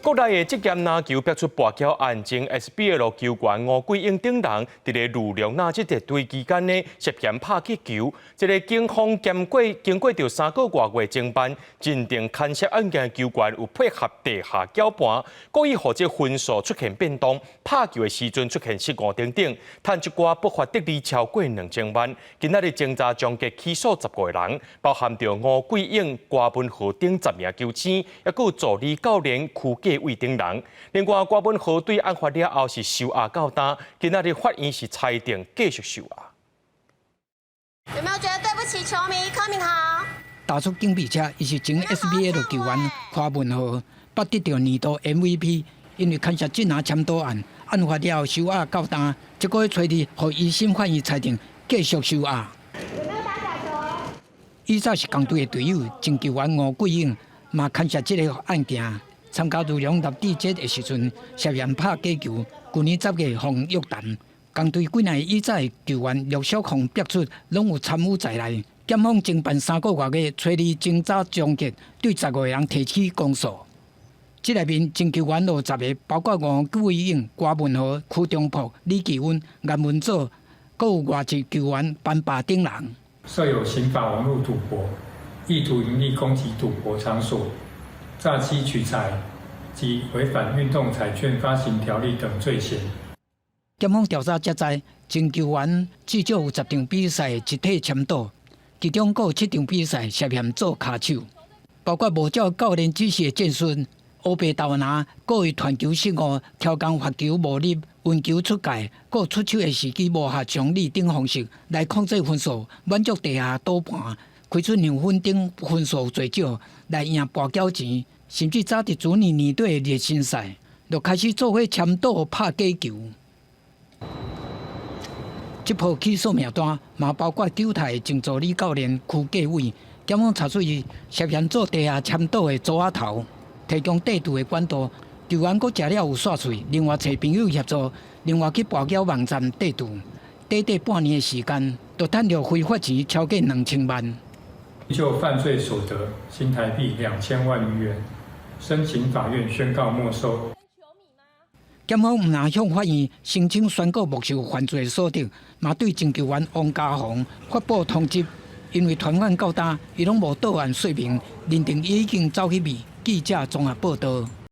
國內的職業籃球爆出跋筊案，前 SBL 球員吳桂英等人，佇咧呂梁納吉熱隊期間呢，涉嫌拍假球。這个警方經過著3個外月偵辦，認定牽涉案件球員有配合地下攪盤，故意予這分數出現變動，拍球的時陣出現失誤等等，趁一寡不法得利超過2000萬。今仔日偵查終結起訴15個人，包含著吳桂英、郭文豪等10名球星，抑閣有助理教練區繼偉等人。另外，郭文豪對案發了後是收押到今，今仔日法院是裁定繼續收押。有沒有覺得對不起球迷柯敏豪？踏出警備車，伊是前 SBL 球員柯文豪，捌得著年度 MVP，因為牽涉這拿簽賭案，案發了後收押到今，這個月初二，予一審法院裁定繼續收押。有沒有打假球？以早是同隊的隊友，前球員吳桂英嘛牽涉這个案件，參加呂梁納智節的時陣，涉嫌拍假球，舊年10月予約談。同隊幾名以早的球員陸續予逼出，攏有參與在內。檢方偵辦3個外月，初二偵查終結，對15個人提起公訴。這內面前球員有10個，包括吳桂英、郭文豪、區中璞、李繼溫、顏文祖，閣有外籍球員班霸等人。設有刑法網路賭博、意圖營利攻擊賭博場所、詐欺取財及違反運動彩券發行條例等罪嫌。檢方調查才知，前球員至少有10場比賽集體簽賭，其中閣有7場比賽涉嫌做跤手，包括無照教練指示的戰術、烏白投籃、故意傳球失誤、超工罰球無入、運球出界、閣出手的時機無合常理等方式來控制分數，滿足地下賭盤，開出讓分等分數濟少來贏跋筊錢，甚至早佇去年年底的熱身賽就開始做伙簽賭拍假球。這波起訴名單嘛包括九泰前助理教練區繼偉，檢方查出伊涉嫌做地下簽賭的組仔頭，提供對賭的管道，球員閣食了有煞喙，另外揣朋友協助，另外去跋筊網站對賭，短短半年的時間，就趁著非法錢超過2000萬。就犯罪所得新台幣2000萬餘元，申請法院宣告沒收。檢方毋但向法院申請宣告沒收犯罪所得，嘛對前球員王家宏發布通緝，因為傳案到今，伊攏無到案說明，認定伊已經走去未。記者綜合報道。